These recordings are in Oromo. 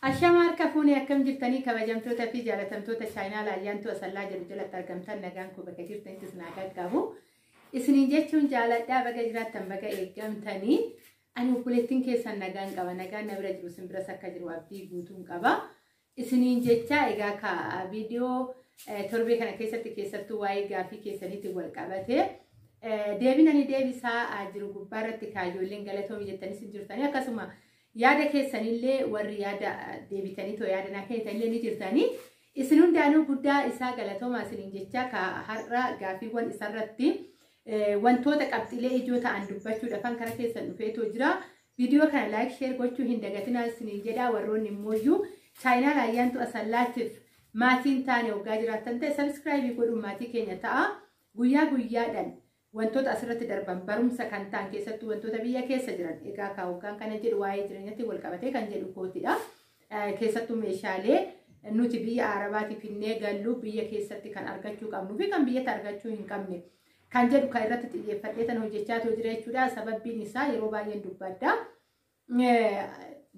Ashama harka fuunee, akkam jirtanii, kabajamtoota fi jaalatamtoota chaayinaa Ayyaantuu Asallaa jedhu jalatti argamtan? Nagaan koo bakka jirtanittis naa qaqqabu. Isiniin jechuun jaaladhaa, baga jiraattan, baga eeggamtanii. Ani obboleettiin keessan nagaan qaba. Nagaan na bira jiru isin biras akka jiru abdii guutuun qaba. Isiniin jecha, egaa ka viidiyoo torbee kana keessatti, keessattuu waa'ee gaafii keessaniitiin wal qabate, deebina ani deebisaa jiru gubbaa irratti kaayyoolleen galatoomii jettanis jirtanii, akkasuma yaada keessanillee warri yaada deebitanii too yaada naa kennitanillee ni jirtanii. Isin hundaanuu guddaa isaa galatoomaa isiniin jecha, ka har'a gaafiiwwan isarratti wantoota qabxiilee ijoo ta'an dubbachuudhaaf kara keessan dhufeetoo jira. Viidiyoo kana like, share gochuu hin dagatinaa isiniin jedha. Warroonni immoo chaayinaa Ayyaantuu Asallaatiif maatiin taane waggaa jiraattan ta'e, subscribe godhuun maatii keenya ta'a. Guyyaa guyyaadhaan wantoota asirratti darban, barumsa kan ta'an, keessattuu wantoota biyya keessa jiran, egaa ka waggaan kana jedhu waa'ee jireenyatti wal qabatee kan jedhu kootidha. Keessattuu meeshaalee nuti biyya Arabaatti finnee gallu biyya keessatti kan argachuu qabnuu fi kan biyyatti argachuu hin qabne kan jedhu kan irratti xiyyeeffadhee tan hojjechaa jira jechuudha. Sababbiin isaa yeroo baay'een dubbadha.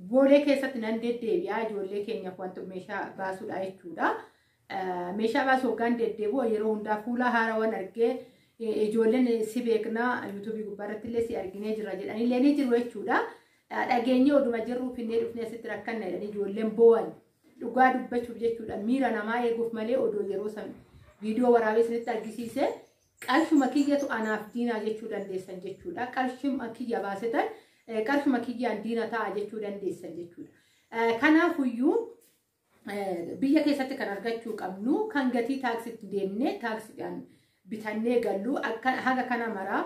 Boolee keessatti nan deddeebi'a, ijoollee keenyaaf wanta meeshaa baasuudha jechuudha. Meeshaa baasu hoggaan deddeebi'u yeroo hundaa fuula haarawwan argee, ijoolleen si beeknaa, yuutuubii gubbaarratti illee si arginee jira jedhanillee ni jiru jechuudha. Dhageenyee oduma jirru finnee dhufnee asitti rakkanna jedhanii ijoolleen boo'an, dhugaa dubbachuuf jechuudha. Miira namaa eeguuf malee odoo yeroo san viidiyoo waraabee isinitti argisiise, qarshuma kiyyatu anaaf diinaa jechuu dandeessan jechuudha. Qarshuma kiyya baasetan qarshuma kiyyaan diina ta'a jechuu dandeessan jechuudha. Kanaafuyyuu biyya keessatti kan argachuu qabnu, kan gatii taaksitti deemnee taaksiidhaan bitannee gallu, haga kana maraa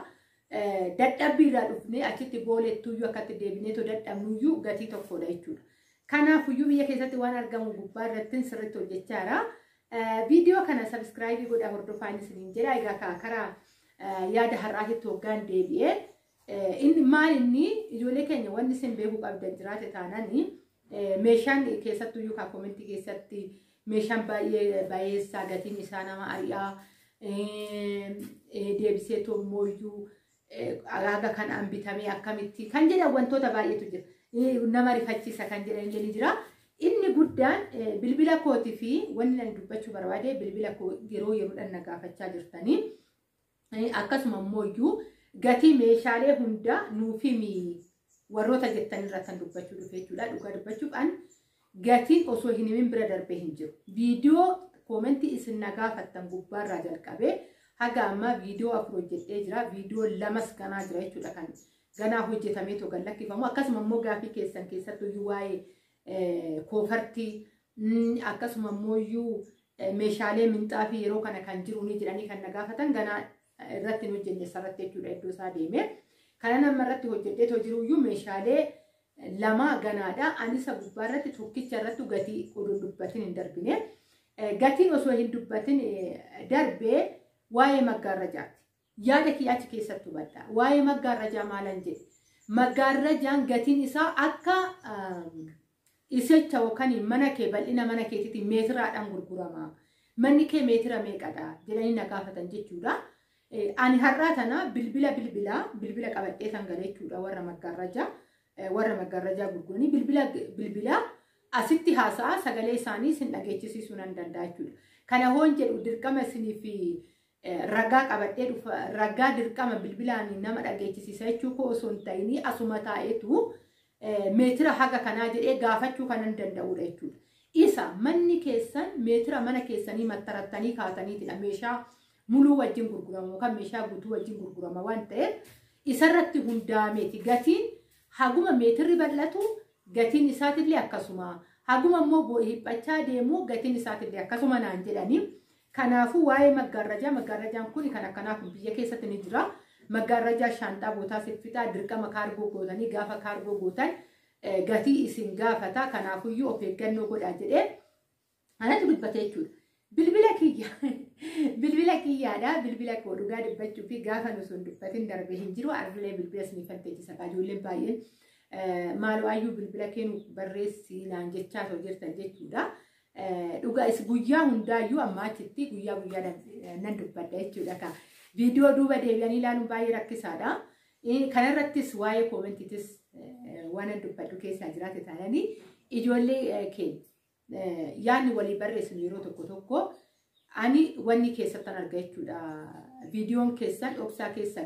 dadhabbiirraa dhufnee achitti boolettuyyuu akkatti deebineetoo dadhabnuyyuu gatii tokkodha jechuudha. Kanaafuyyuu biyya keessatti waan argamu gubbaa irratti sirriitti hojjechaara. Viidiyoo kana subscribe godhaa hordofaan isiniin jedha. Egaa karaa yaada har'aatitti hoggaan deebi'ee, inni maal, inni ijoollee keenya wanni isin beekuu qabdan jiraate taananii, meeshaan keessattuyyuu kaa koomentii keessatti meeshaan baay'ee baay'eessaa, gatiin isaa nama ari'aa, deebisee tommooyyuu haga kanaan bitamee akkamitti kan jedhan wantoota baay'eetu jira. Nama rifachiisa kan jedhan illee ni jira. Inni guddaan bilbila kootii fi wanni ani dubbachuu barbaade, bilbila koo yeroo yeroodhaan na gaafachaa jirtanii. Akkasuma immoo gatii meeshaalee hunda nuuf himi warroota jettan irra kan dubbachuu dhufe jechuudha. Dhugaa dubbachuuf an gatiin osoo hin himin bira darbee hin jiru. Viidiyoo koomentii isin na gaafattan gubbaarraa jalqabee haga ammaa viidiyoo 4 hojjedhee jira. Viidiyoo lamas ganaa jira jechuudha, kan ganaa hojjetamee too gad lakkifamu. Akkasuma immoo gaafii keessan keessattuu waa'ee koofartii, akkasuma immoo meeshaalee minxaafii yeroo kana kan jiru ni jedhanii kan na gaafatan ganaa irratti hin hojjenne sarratti jechuudha, iddoo isaa deeme. Kana nama irratti hojjedhee too jiruyyuu meeshaalee lama ganaadha. Anisa gubbaa irratti tokkicha irratti gatii odoo dubbatin hin darbine. Gatiin osoo hin dubbatin darbee waa'ee maggaarrajaati. Yaada kiyya achi keessatti hubadha. Waa'ee maggaarrajaa maalan jedhe? Maggaarrajaan gatiin isaa akka isicha yookaan mana kee, bal'ina mana keetiitiin meetiraadhaan gurgurama. Manni kee meetira meeqadha jedhanii na gaafatan jechuudha. Ani har'aa tana bilbila bilbilaa bilbila qabadhee kan gale jechuudha, warra maggaarrajaa gurguranii bilbila bilbilaa asitti haasa'a, sagalee isaanii isin dhageechisiisuu nan danda'a jechuudha. Kana hoon jedhu dirqama isinii fi ragaa qabadhee dhufa, ragaa dirqama bilbilaan nama dhageechisiisa jechuu koo osoo hin ta'inii, asuma taa'eetu meetira haga kanaa jedhee gaafachuu kanan danda'udha jechuudha. Isa manni keessan meetira mana keessanii mattarattanii kaataniitidha meeshaa muluu wajjin gurguramu yookaan meeshaa guutuu wajjin gurgurama waan ta'eef, isarratti hundaa'ameeti gatiin. Haguma meetirri bal'atu gatiin isaatillee akkasuma, haguma immoo hiphachaa deemu gatiin isaatillee akkasuma naan jedhanii. Kanaafuu waa'ee maggaarrajaa, maggaarrajaan kun kan akkanaa kun biyya keessatti ni jira. Maggaarrajaa shaanxaa bootaa siffixaa, dirqama kaargoo gootanii, gaafa kaargoo gootan gatii isin gaafata, kanaafuyyuu of eeggannoo godhaa jedhee anatu dubbate jechuudha. Bilbila kiyya, bilbila kiyyaadha. Bilbila koo dhugaa dubbachuu fi gaafa nu sun dubbatin darbe hin jiru. Ardilee bilbila isiniif teechisa. Ijoolleen baay'een maaloo ayyuu bilbila kee nu barreessi naan jechaa too jirtan jechuudha. Dhugaa is guyyaa hundaayyuu amma achitti guyyaa guyyaa nan dubbadha jechuudha. Viidiyoo duuba deebi'anii ilaaluun baay'ee rakkisaadha. Kanarrattis waa'ee koomentiitis waan dubbadhu keessaa jiraate taananii, Ijoollee keenya yaadni walii barreessinu yeroo tokko tokko ani wanni keessattan arga jechuudha. Viidiyoon keessan dhoksaa keessa,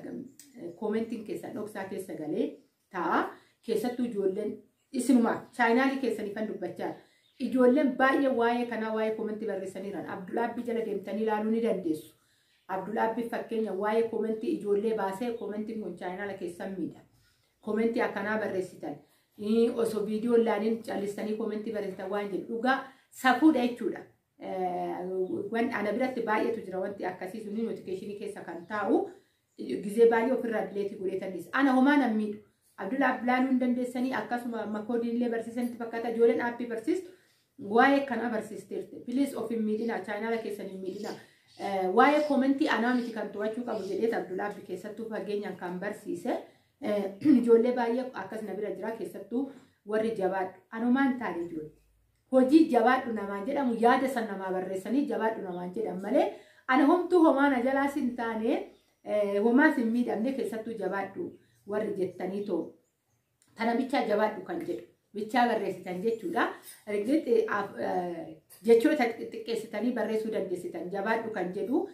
koomentiin keessan dhoksaa keessa galee ta'a. Keessattuu ijoolleen isinumaa chaayinaalii keessanii kan dubbachaa ijoolleen baay'ee waa'ee kanaa waa'ee koomentii barreessaniiran Abdulaabbii jala deemtanii ilaaluu ni dandeessu. Abdulaabbii fakkeenya waa'ee koomentii ijoollee baasee koomentiin kun chaayinaala keessan miidha. Koomentii akkanaa barreessitan osoo viidiyoo ilaaliin callistanii koomentii barreessitan waan jedhu dhugaa safuudha jechuudha. Ana biratti baay'eetu jira wanti akkasii suni notification keessa kan taa'u gizee baay'ee ofirraa delete godheetanis ana homaa nan miidhu. Abdulaab ilaaluu hin dandeessanii, akkasuma makoodiin illee barsiisanitti fakkaata, ijoolleen aappii barsiistu waa'ee kanaa barsiisteerti. Please, of hin miidhina, chaayinaala keessan hin miidhina. Waa'ee koomentii anaa miti kan to'achuu qabu jedheet Abdulaabbi keessattuu fageenyaan kan barsiise. Ijoollee baay'ee akkas na bira jira, keessattuu warri jabaadhu. Anumaan taane ijoollee. Hojii jabaadhu namaan jedhamu, yaada san namaa barreessanii jabaadhu namaan jedhan malee ana homtuu homaa na jalaas hin taane, homaas hin miidhamne. Keessattuu jabaadhu warri jettanii too tana bichaa jabaadhu kan jedhu bichaa barreessitan jechuudha. Jechoota xiqqeessitanii barreessuu dandeessitan, jabaadhu kan jedhu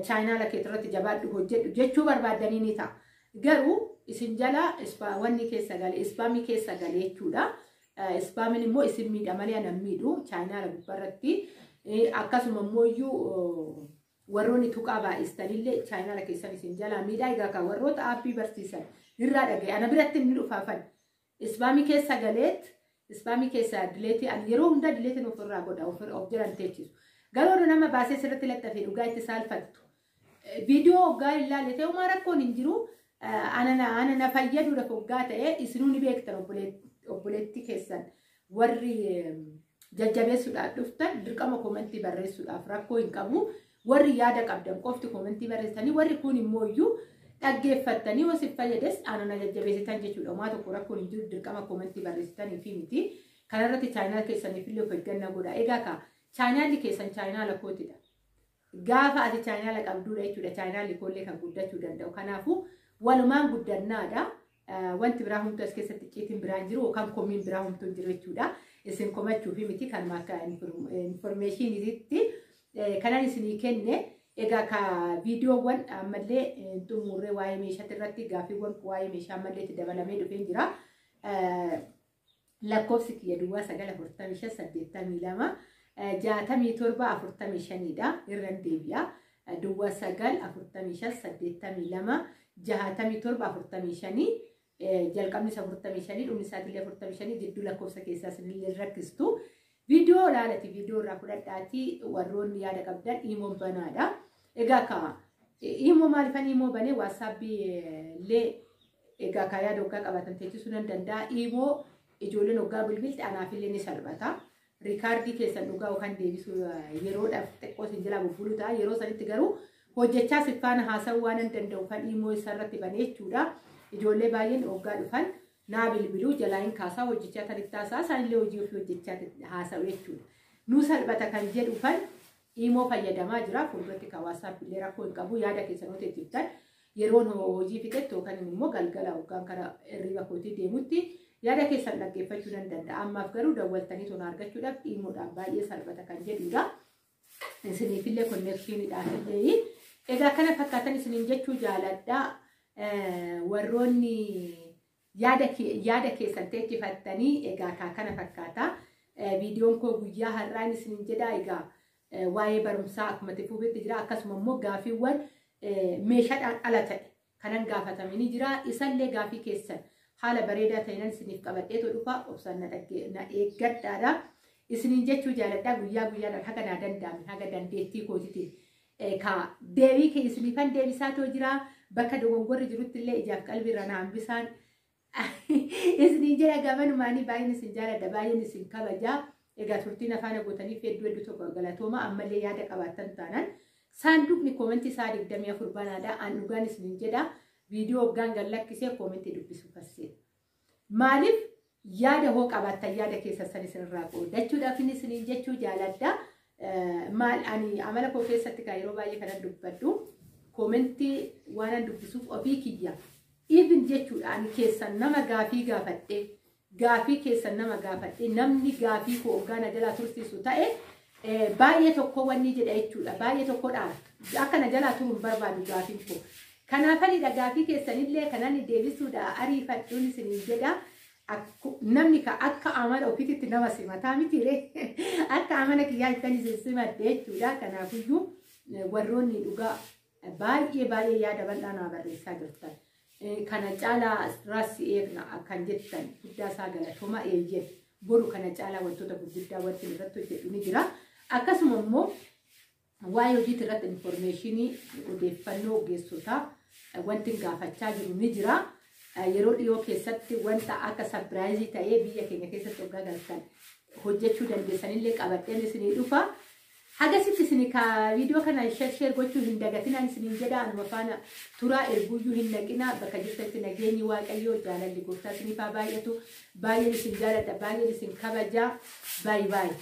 chaayinaala keetirratti jabaadhu hojjedhu jechuu barbaaddanii ni ta'a. Garuu isin jala wanni keessa gale, spamii keessa gale jechuudha. Spamiin immoo isin miidha malee anan miidhu chaayinaala gubbaarratti. Akkasuma immoo iyyuu warroonni tuqaa baay'istanillee chaayinaala keessan isin jalaa miidhaa. Egaa kan warroota aappii barsiisan irraa dhagaye, ana biratti inni dhufaafan. Spamii keessa galeet spamii keessa delete, ani yeroo hundaa deleteiin ofirraa godha, of jalan teechisu. Garuu nama baasee sirriitti laxxafee dhugaa itti saalfattu. Viidiyoo hoggaa ilaalle ta'e homaa rakkoon hin jiru. Ana na fayyaduudhaaf hoggaa ta'e isinuu ni beektan, obboleetti keessan warri jajjabeessuudhaaf dhuftan dirqama koomentii barreessuudhaaf rakkoo hin qabu. Warri yaada qabdan qofti koomentii barreessitanii, warri kun immoo iyyuu dhaggeeffattanii yoo si fayyades ana na jajjabeessitan jechuudha. Homaa tokko rakkoon hin jiru, dirqama koomentii barreessitanii fi miti. Kanarratti chaayinaal keessaniif illee of eeggannaa godha. Egaa kaa chaayinaalli keessan chaayinaala kootidha. Gaafa ati chaayinaala qabduudha jechuudha. Chaayinaalli koollee kan guddachuu danda'u. Kanaafuu walumaan guddannaadha. Wanti biraa humtuu as keessatti icciitiin biraan jiru yookaan komiin biraa humtuu hin jiru jechuudha. Isin komachuufi miti, kanuma akka informationiitti kanan isinii kenne. Egaa ka viidiyoowwan ammallee xumurree waa'ee meeshaati irratti gaaffiiwwan waa'ee meeshaa ammallee itti dabalamee dhufee jira. Lakkoofsi kiyya 0945826745dha. Irran deebi'a. 0945826745, jalqabni isa 45, dhumni isaatiillee 45, jidduu lakkoofsa keessaa isinillee rakkistu. Viidiyoo ilaalati, viidiyoo irraa fudhadhaatii warroonni yaada qabdan iimoon banaadha. Egaa ka iimoo maalifan iimoo banee, waasaapbii illee egaa ka yaada hoggaa qabaatan teechisuu nan danda'a. Iimoo ijoolleen hoggaa bilbilte anaafillee ni salphata. Record keessan dhugaa yookaan deebisuu yeroodhaaf xiqqoo isin jalaa bubbuluu ta'a. Yeroo sanitti garuu hojjechaa si faana haasa'uu waan hin danda'u kan iimoo isarratti banee jechuudha. Ijoollee baay'een hoggaa dhufan naa bilbiluu, jalaa hin kaasaa, hojjechaa tanitti haasaa, isaanillee hojii ofii hojjechaa haasa'u jechuudha. Nuu salphata kan jedhufan iimoo fayyadamaa jira. Fuulduratti kan waasaappiillee rakkoo hin qabu, yaada keessan yoo teessiftan yeroon hojii fixetti yookaan immoo galgala yookaan karaa hirriba kootii deemutti yaada keessan dhaggeeffachuu nan danda'a. Ammaaf garuu dawwaltanii tola argachuudhaaf iimoodhaan baay'ee salphata kan jedhudha. Isiniifillee connectioniidhaaf illee. Egaa kana fakkaatan isiniin jechuu jaaladha. Warroonni yaada keessan teechifattanii egaa kana fakkaata. Viidiyoon koo guyyaa har'aan isiniin jedha, egaa waa'ee barumsaa akkuma itti fufetti jira, akkasuma immoo gaaffiiwwan meeshaadhaan ala ta'e kanan gaafatamanii jira. Isallee gaafii keessan haala bareedaa ta'een isiniif qabadheetu dhufa, obsaan na eeggadhaadha. Isiniin jechuu jaaladha, guyyaa guyyaadhaan haga naa danda'ame, haga dandeettii kootitiin ka deebii kee isiniifan deebisaatoo jira. Bakka dogongorri jirutti illee ijaaf qalbii irra na hambisaan isiniin jedha. Gamanumaanii baay'een isin jaaladha, baay'een isin kabajaa. Egaa turtiin afaan gootaniif hedduu hedduu tokko galatooma. Ammallee yaada qabaattan taanaan saanduqni koomentii isaa 24 banaadha. An dhugaan isiniin jedha, viidiyoo hoggaan gad lakkisee koomentii dubbisuu fasseera. Maaliif, yaada hoo qabaattan yaada keessa san isinirraa qoodachuudhaaf inni isiniin jechuu jaaladha. Maal, ani amala koo keessatti kan yeroo baay'ee kanan dubbadhu koomentii waanan dubbisuuf ofii kiyya. Even jechuudha, ani keessan nama gaafii gaafadhe Gaafii keessan nama gaafadhe, namni gaafii koo hoggaa na jalaa tursiisu ta'e baay'ee tokko wanni jedha jechuudha. Baay'ee tokko dhaara. Akka na jalaa turu hin barbaadu gaafiin koo. Kanaafanidha gaafii keessanillee kanan deebisuudha ariifadhuun isiniin jedha. Namni ka akka amala ofiitti nama simataa mitiire, akka amala kiyyaa ittiin isin simadhe jechuudha. Kanaafiyyuu warroonni dhugaa baay'ee baay'ee yaada bal'aa naa barreessaa jirtan, kana caalaa raassi eegna kan jettan, guddaa isaa galatooma. Eeyyen, boru kana caalaa wantoota gurguddaa wanti irratti hojjedhu ni jira. Akkasuma immoo waa'ee hojiitii irratti information, odeeffannoo ogeessotaa wanti gaafachaa jiru ni jira. Yeroo dhiyoo keessatti wanta akka surprise ta'ee biyya keenya keessatti hoggaa galtan hojjechuu dandeessanillee qabadheen isinii dhufa. Hagasitti isin ka viidiyoo kana share share gochuu hin dagatinaan isiniin jedha. Anuma faana turaa, erguyyuu hin naqinaa. Bakka jirtanitti nageenyi Waaqayyoo, jaalalli Gooftaa isiniif haa baay'atu. Baay'een isin jaaladha, baay'een isin kabajaa. Baay'ee baay'ee.